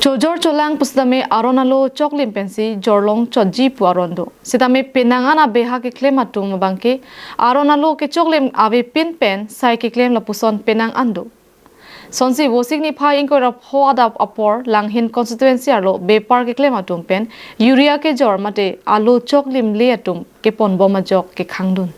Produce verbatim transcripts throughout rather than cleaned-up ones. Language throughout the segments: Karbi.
Chojor cholang pusitame aron alo choklim pensi jorlong chotji pu aron do. Sitame penang an abeha keklem atum abangke aron alo kechoklim avepin pen sai keklem lapuson penang an do. Sonsi Vosik niphai ingkoi ra pho adap apor Langhin constituency arlo bepar keklem atum pen urea kejor mate alo choklimle atum keponbom ajok kekhangdun.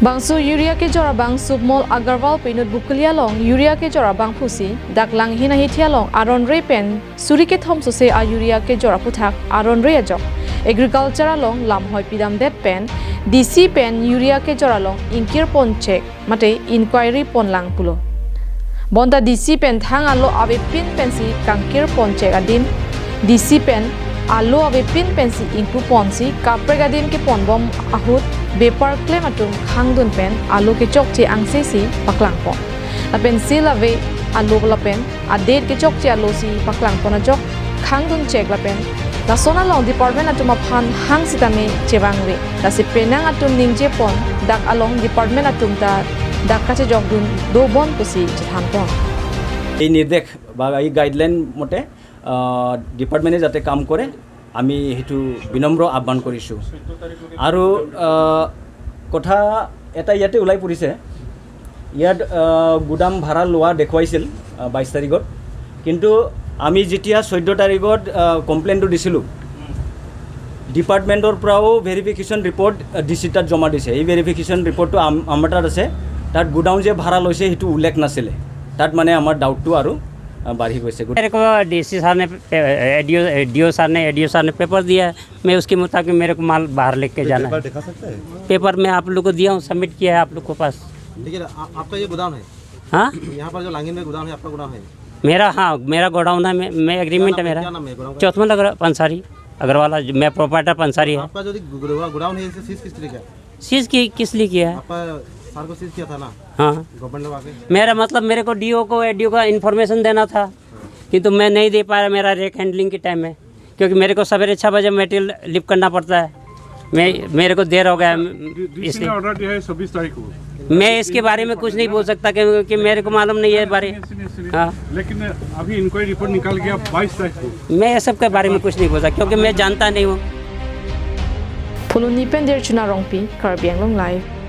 Bangso urea kejor abang Submol Agarwal pen inut Bokolia along urea kejor abang pusi dak Langhin ahithi along aron re pen suri kethom sose a urea kejor aputhak aron re ajok agriculture along lamhoi pidamdet pen D C pen urea kejor along ingkir ponchek mate inquiry ponlang pulo. Bonta D C pen thang alo avepin pensi kangkir ponchek adim, D C pen alo avepin pensi ingpu ponsi kaprek adim keponbom ahut bepar klem atum khangdun pen alo kechokche angse si paklangpon. Lapen seal ave alo lapen a-date kechokche alo si paklangpon ajok khangdun chek lapen lason along department atum aphan hang sitame chevangve. Lasi penang atum ningjepon dak along department atum ta dak kachejokdun dobom pusi chethanpon. এই নিৰ্দেশ বা এই গাইডলাইন মতে ডিপাৰ্টমেণ্টে যাতে কাম কৰে, আমি সেইটো বিনম্ৰ আহ্বান কৰিছোঁ। আৰু আহ, কথা এটা ইয়াতে ওলাই পৰিছে, ইয়াত আহ, গুদাম ভাড়া লোৱা দেখুৱাইছিল আহ, বাইছ তাৰিখত, কিন্তু আমি যেতিয়া চৈধ্য তাৰিখত আহ, কমপ্লেইনটো দিছিলোঁ, ডিপাৰ্টমেণ্টৰ পৰাও ভেৰিফিকেশ্যন ৰিপৰ্ট ডি চি তাত জমা দিছে। এই ভেৰিফিকেশ্যন ৰিপৰ্টটো আম- আমাৰ তাত আছে। তাত গুডাউন যে ভাড়া লৈছে, সেইটো উল্লেখ নাছিলে। তাত মানে আমাৰ ডাউটটো আৰু আহ, বাঢ়ি গৈছে। मेरे को डीसी सर ने, एडीओ, डीओ सर ने, एडीओ सर ने पेपर दिया है। मैं उसके मुताबिक मेरे को माल बाहर लेके ये जाना पेपर है। दिखा सकते हैं? पेपर मैं आप लोग को दिया हूँ, सबमिट किया है आप लोग के पास। ठीक है, आ, आपका ये गोदाम है? हाँ, यहाँ पर जो लांगिन में गोदाम है, आपका गोदाम है? मेरा, हाँ, मेरा गोडाउन है। मैं, मैं एग्रीमेंट है क्या नाम है, मेरा। क्या नाम है गोडाउन का? चौथमल अगर पंसारी अग्रवाल, मैं प्रोपराइटर पंसारी है। आपका जो गो- गोडाउन है, इसे सीज किस तरीके है? सीज की किस लिए किया है? आपका सर को सीज किया था ना, हाँ, गवर्नमेंट लोग आके? मेरा मतलब मेरे को डीओ को, एडीओ का इन्फॉर्मेशन देना था, किंतु मैं नहीं दे पाया मेरा रैक हैंडलिंग के टाइम में, क्योंकि मेरे को सवेरे छः बजे मटेरियल लिफ्ट करना पड़ता है। मैं, मेरे को देर हो गया है, डीसी ने इसलिए ऑर्डर दिया है छब्बीस तारीख को। मैं इसके बारे में कुछ नहीं बोल सकता, क्योंकि मेरे को मालूम नहीं है बारे। सुनिए, सुनिए, सुनिए। हाँ। लेकिन अभी इंक्वायरी रिपोर्ट निकाल गया बाईस तारीख को। मैं ये सब के बारे में कुछ नहीं बोल सकता, क्योंकि मैं जानता नहीं हूँ। Phuloni pen Derchuna Rongpi, Karbi Anglong Live.